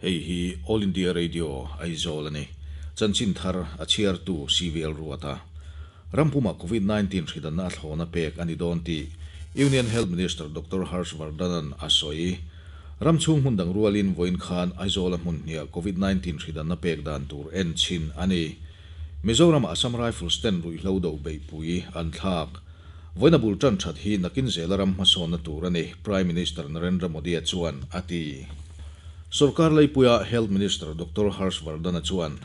Hei hi All India Radio, Aizawl a ni. Chanchin thar a chhiartu CVL Ruata. Rampumah Covid 19 hridanna a thlawna pek a ni dawn tih Union Health Minister Doctor Harsh Vardhan-a'n a sawi. Ram chhung hmun dang rualin vawiin khan Aizawl-a hmun hniah Covid 19 hridanna pek dan tur en chhin a ni. Mizoramah Assam Rifles ten ruihhlo do beihpui an thlak. Vawiina bul tan that hi nakin zela ram hmasawnna tur a ni, Prime Minister Narendra Modi-a chuan a ti. Sorkar leipuia Health Minister Doctor Harsh Vardhan-a chuan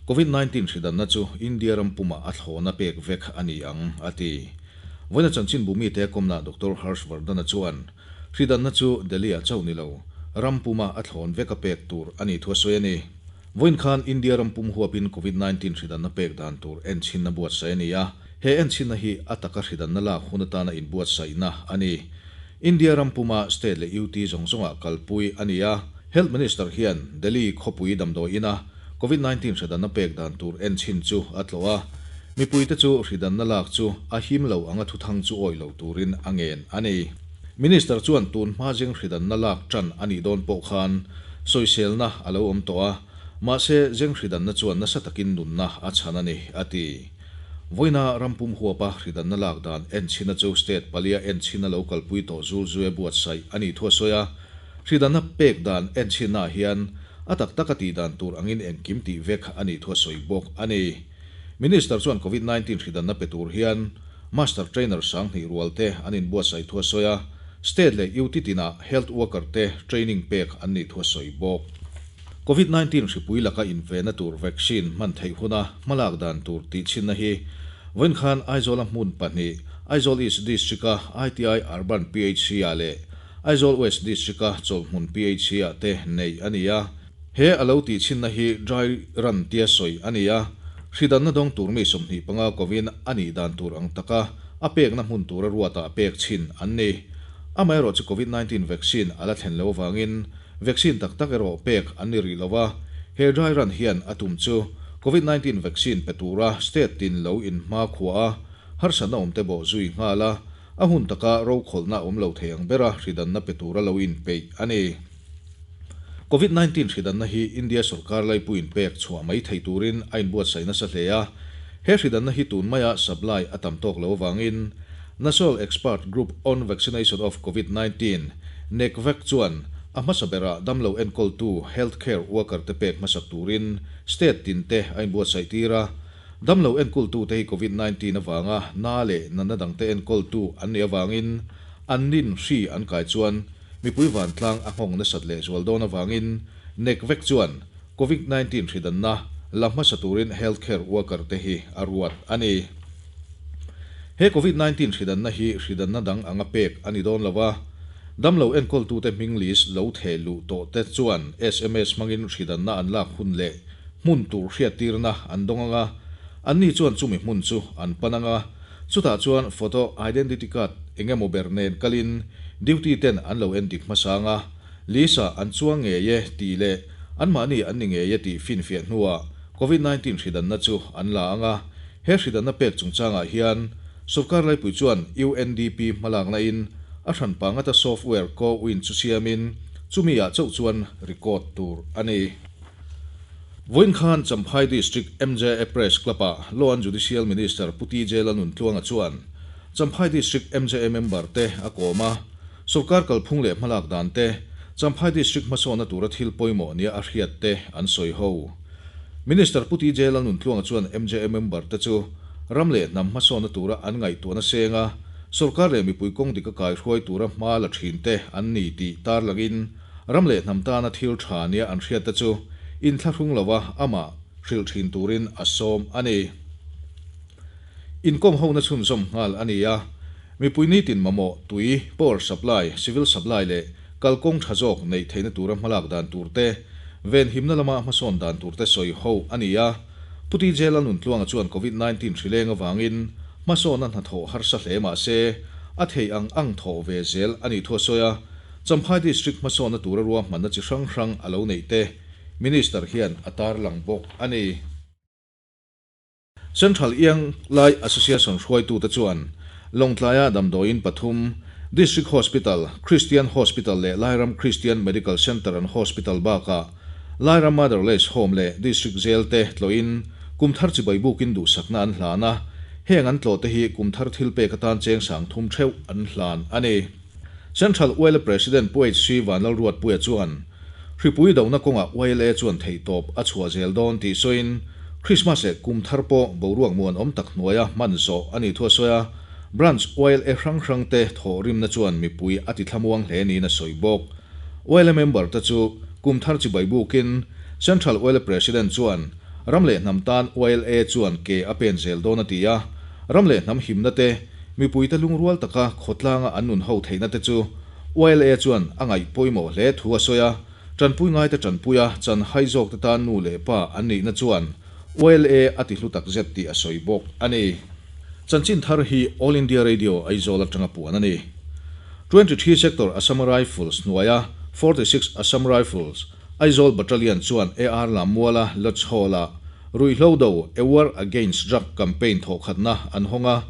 Covid 19 hridanna chu India ram pumah a thlawna pek vek a ni ang, a ti. Vawiina chanchinbu mite kawmna Doctor Harsh Vardhan-a chuan hridanna chu Delhi-ah chauh ni lo, ram puma a thlawn veka pek tur a nih thu a sawi a ni. Vawiin khan India ram pum huapin Covid 19 hridanna pek dan tur enchhinna buatsaih a ni a. He enchhinna hi a taka hridanna lak hun atana inbuatsaihna a ni. India ram puma state leh UT zawng zawngah kalpui a ni a. Health Minister hian Delhi khawpui damdawi ina Covid 19 hridanna pek dan tur enchhin chu a tlawh a. Mipuite chu hridanna lak chu a him lo anga thuthang chu awih lo turin a ngen a ni. Minister chuan tun hma zing hridanna lak tan a nih dawn pawh khan sawiselna a lo awm tawh a, mahse zeng hridanna chuan nasa takin nunna a chhan a ni, a ti. Vawiina rampum huapa hridanna lak dan enchhina chu state palia enchhina lo kalpui tawh zulzue buatsaih a nih thu a sawi a, hridanna pek dan enchhinnaah hian a tak taka tih dan tur angin engkim tih vek a nih thu a sawi bawk a ni. Minister chuan Covid 19 hridanna pe tur hian Master Trainer 2000 rual te an inbuatsaih thu a sawi a, State leh UT tinah Health Worker te training pek an nih thu a sawi bawk. Covid 19 hripui laka invehna tur vaccine hman theih huna hmalak dan tur tih chhinna hi vawiin khan Aizawla hmun pahnih, Aizawl East District-a ITI Urban PHC-ah leh Aizawl West District-a Chawlhhmun PHC-ah te neih a ni a. He a lo tih chhinna hi dry run tia sawi a ni a, hridanna dawng tur mi 25 kovin a nih dan tur ang taka a pekna hmun tura ruatah pek chhin an ni. Amaherawh chu Covid 19 vaccine a la thlen lo avangin vaccine tak tak erawh pek an ni rih lo a, he dry run hian a tum chu Covid 19 vaccine pe tura state tin lo inhma khua a, harsatna awmte bawh zui nghal a, a hun taka rokhawlhna awm lo thei ang bera hridanna pe tura lo inpeih a ni. Covid 19 hridanna hi India sorkar laipuiin pek chhuah mai thei turin a inbuatsaih nasa hle a, he hridanna hi tun maia supply a tam tawk lo avangin National Expert Group on Vaccination of Covid 19, NECVAC, chuan a hmasa berah damlo enkawltu health care worker te pek hmasak turin state tin te a inbuatsaih tir a. Damlo enkawltu te hi Covid 19 avanga na leh natna dangte enkawltu an nih avangin an nin hri an kai chuan Mipui vantlang a nghawng nasat lehzual dawn avangin NECVAC chuan Covid 19 hridanna la hmasa turin health care worker te hi a ruat a ni. He Covid 19 hridanna hi hridanna dang anga pek a ni dawn lo a, damlo enkawltute hming list lo theh luh tawh te chuan sms hmangin hridanna an lak hun leh hmun tur hriattirna an dawng anga, anni chuan chumi hmun chu an pan anga, Chutah chuan photo identity card eng emaw ber nen kalin duty ten an lo en dik hmasa ang a, Lisa an chuang ngei e tih leh anmahni an ni ngei e tih finfiah hnuah Covid 19 hridanna chu an la ang a. He hridanna pek chungchangah hian sorkar laipui chuan UNDP hmalakna in a hranpa ngata software CoWIN chu siamin chumi ah chauh chuan record tur a ni. Vawiin khan Champhai District MJA Press Club-ah Law and Judicial Minister Pu TJ Lalnuntluanga chuan Champhai District MJA member te a kawm a, sorkar kalphung leh hmalak dan te, Champhai District hmasawnna tura thil pawimawh nia a hriat te an sawi ho. Minister Pu TJ Lalnuntluanga chuan MJA member te chu ram leh hnam hmasawnna tura an ngaihtuahna senga sorkar leh mipui kawng dik a kaihruai tura hma la thin te an ni tih tarlangin Ram leh hnam tana thil tha nia an hriat te chu inthlahrung lova amah hrilh thin turin a sawm a ni. Inkawm hona chhunzawm nghal a ni a, mipui nitin mamawh tui, power supply, civil supply leh kalkawng tha zawk neih theihna tura hmalak dan tur te, venhimna lama hmasawn dan tur te sawi ho a ni a. Pu TJ Lalnuntluanga chuan Covid 19 hrileng avangin hmasawnna hnathawh harsa hle mah se a theih ang ang thawh ve zel a nih thu a sawi a. Champhai District hmasawnna tura ruahmanna chi hrang hrang a lo neih te Minister hian a tarlang bawk a ni. Central Iang Lai Association hruaitute chuan Lawngtlaia damdawiin pathum, District Hospital, Christian Hospital leh Lairam Christian Medical Centre and Hospital bakah Lairam Motherless Home leh District Jail te tlawhin kumthar chibai bukin duhsakna an hlan a, heng an tlawhte hi kumthar thilpek atan cheng 3000 theuh an hlan a ni. Central YLA President Pu HC Vanlalruatpuia chuan, Hripui dohna kawngah YLA chuan theihtawp a chhuah zel dawn tih sawiin, Krismas leh kumthar pawh boruak muanawm tak hnuaia hman zawh a nih thu a sawi a, Branch YLA hrang hrangte thawhrimna chuan mipui a tithlamuang hle niin a sawi bawk. YLA member te chu kumthar chibai bukin Central YLA President chuan ram leh hnam tan YLA chuan ke a pen zel dawn a ti a, ram leh hnam himna te, mipuite lungrual taka khawtlanga an nun ho theihna te chu YLA chuan a ngaih pawimawh hle thu a sawi a, tanpui ngaite tanpuia chan hai zawkte tan nu leh pa an nihna chuan YLA a ti hlu tak zet tih a sawi bawk a ni. Chanchin thar hi All India Radio Aizawl atanga puan a ni. 23 Sector Assam Rifles hnuaia 46 Assam Rifles, Aizawl Battalion chuan AR Lammuala Lodge Hall-ah Ruihhlo do, A War Against Drug campaign thawhkhatna an hawng a.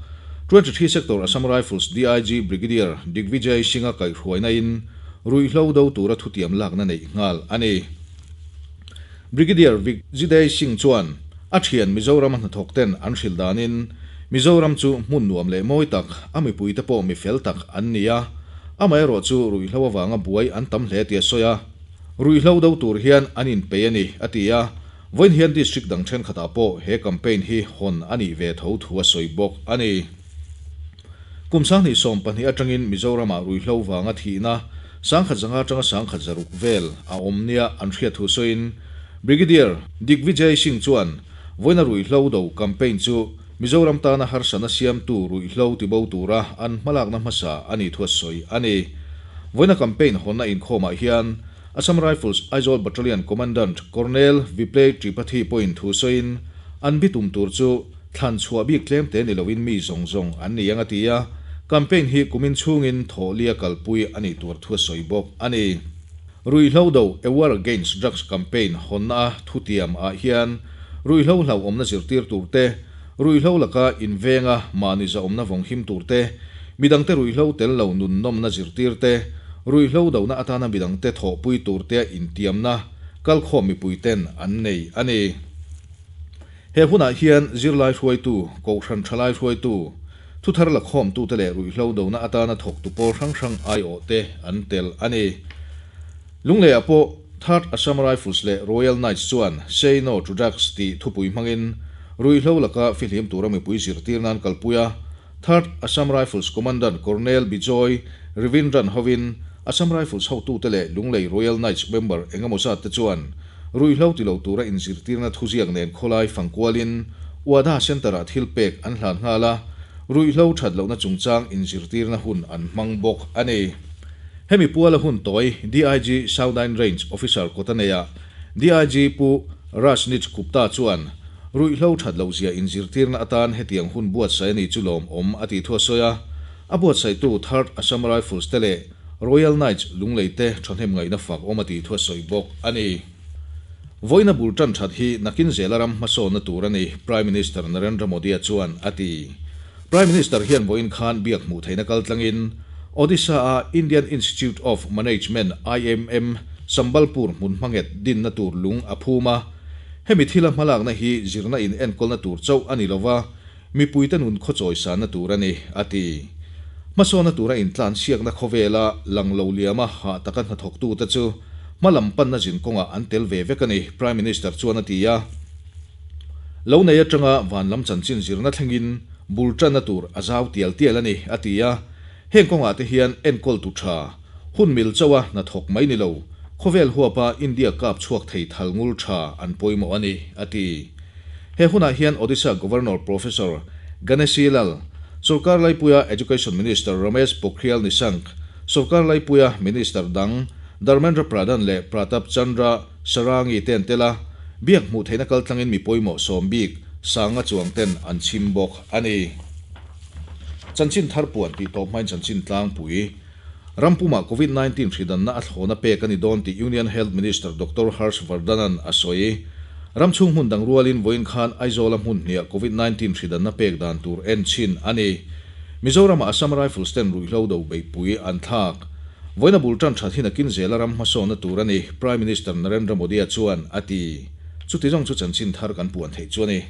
23 Sector Assam Rifles DIG Brigadier Digvijay Singh-a kaihhruaina-in ruihhlo do tura thutiam lakna neih nghal a ni. Brigadier Vigjiday Singh chuan a thian Mizoram-a hnathawk ten an hrilh danin Mizoram chu hmun nuam leh mawi tak, a mipuite pawh mi fel tak an ni a, amaherawh chu ruihhlo avanga buai an tam hle tih a sawi a. Ruihhlo do tur hian an inpei a ni, a ti a. Vawiin hian district dang thenkhatah pawh he campaign hi hawn a nih ve tho thu a sawi bawk a ni. Kum 2012 atangin Mizoramah ruihhlo vanga thihna 10,500 atanga 1600 vel a awm nia an hriat thu sawiin Brigadier Digvijay Singh chuan vawiina ruihhlo do campaign chu Mizoram tana harsatna siamtu ruihhlo tibo tura an hmalakna hmasa a nih thu a sawi a ni. Vawiina campaign hawnna inkhawmah hian Assam Rifles Aizawl Battalion Commandant Colonel Viplay Tripathi pawhin thu sawiin, an bitum tur chu thlan chhuah bik tlem te ni loin mi zawng zawng an ni ang a ti a, campaign hi kumin chhungin thawhlia kalpui a nih tur thu a sawi bawk a ni. Ruihhlo do A War Against Drugs campaign hawnna a thutiam ah hian ruihhlo hlauhawmna zirtir tur te, ruihhlo laka invenga mahni zahawmna vawng him tur te, midangte ruihhlo tel lo nunnawmna zirtir te, ruihhlo dohna atana midangte thawhpui turtea intiamna kalkhawm mipuiten an nei a ni. He hunah hian zirlai hruaitu, kohhran thalai hruaitu, thuthar lakhawmtute leh ruihhlo dohna atana thawktu pawl hrang hrang aiawhte an tel a ni. Lungleiah pawh Third Assam Rifles leh Royal Knights chuan Say No to Drugs tih thupui hmangin ruihhlo laka fihlim tura mipui zirtir nan kalpui a, Third Assam Rifles Commandant Colonel Bijoy Ravindran hovin Assam Rifles hotute leh Lunglei Royal Knights member engemaw zat te chuan ruihhlo ti lo tura inzirtirna thuziak nen khawlai fangkualin Wada Centre-ah thil pek an hlan nghal a, ruihhlo that lohna chungchang inzirtirna hun an hmang bawk a ni. Hemi puala hun tawi DIG Southern Range Officer kawta neia DIG Pu Rajneesh Gupta chuan Ruihhlo that loh zia inzirtirna atan hetiang hun buatsaih a ni chu lawmawm a tih thu a sawi a. A buatsaihtu Third Assam Rifles te leh Royal Knights Lunglei te thahnem ngaihna fak awm a tih thu a sawi bawk a ni. Vawiina bul tan that hi nakin zela ram hmasawnna tur a ni, Prime Minister Narendra Modi-a chuan a ti. Prime Minister hian vawiin khan biak hmuh theihna kaltlangin Odisha-a Indian Institute of Management, IMM, Sambalpur hmun hmanghet dinna tur lung a phum a. Hemi thila hmalakna hi zirna in enkawlna tur chauh a ni lova, mipuite nun khawchawi sanna tur a ni, a ti. Hmasawnna tura intlansiakna khawvela lang lo liama hah taka hnathawktute chu hmalam panna zin kawngah an tel ve vek a ni, Prime Minister chuan a ti a. Lo nei atanga van lam chanchin zirna thlengin bul tanna tur a zau tial tial a ni, a ti a. Heng kawngah te hian enkawltu tha, Hun mil chauha hnathawk mai ni lo, khawvel huapa India kap chhuak thei thal ngul tha an pawimawh a ni, a ti. He hunah hian Odisha Governor Professor Ganeshi Lal, Sorkar Laipuia Education Minister Ramesh Pokhriyal Nishank, Sorkar Laipuia Minister dang Dharmendra Pradhan leh Pratap Chandra Sarangi te an tel a, biak hmuh theihna kaltlangin mi pawimawh sawm bik sanga chuang ten an chhim bawk a ni. Chanchin thar puan tih tawp hmain chanchin tlangpui. Rampumah Covid 19 hridanna a thlawna pek a ni dawn tih Union Health Minister Doctor Harsh Vardhan-a'n a sawi. Ram chhung hmun dang rualin vawiin khan Aizawl-a hmun hniah Covid 19 hridanna pek dan tur en chhin a ni. Mizoram-ah Assam Rifles ten ruihhlo do beihpui an thlak. Vawiina bul tan that hi nakin zela ram hmasawnna tur a ni, Prime Minister Narendra Modi-a chuan a ti. Chuti zawng chu chanchin thar kan puan theih chu a ni.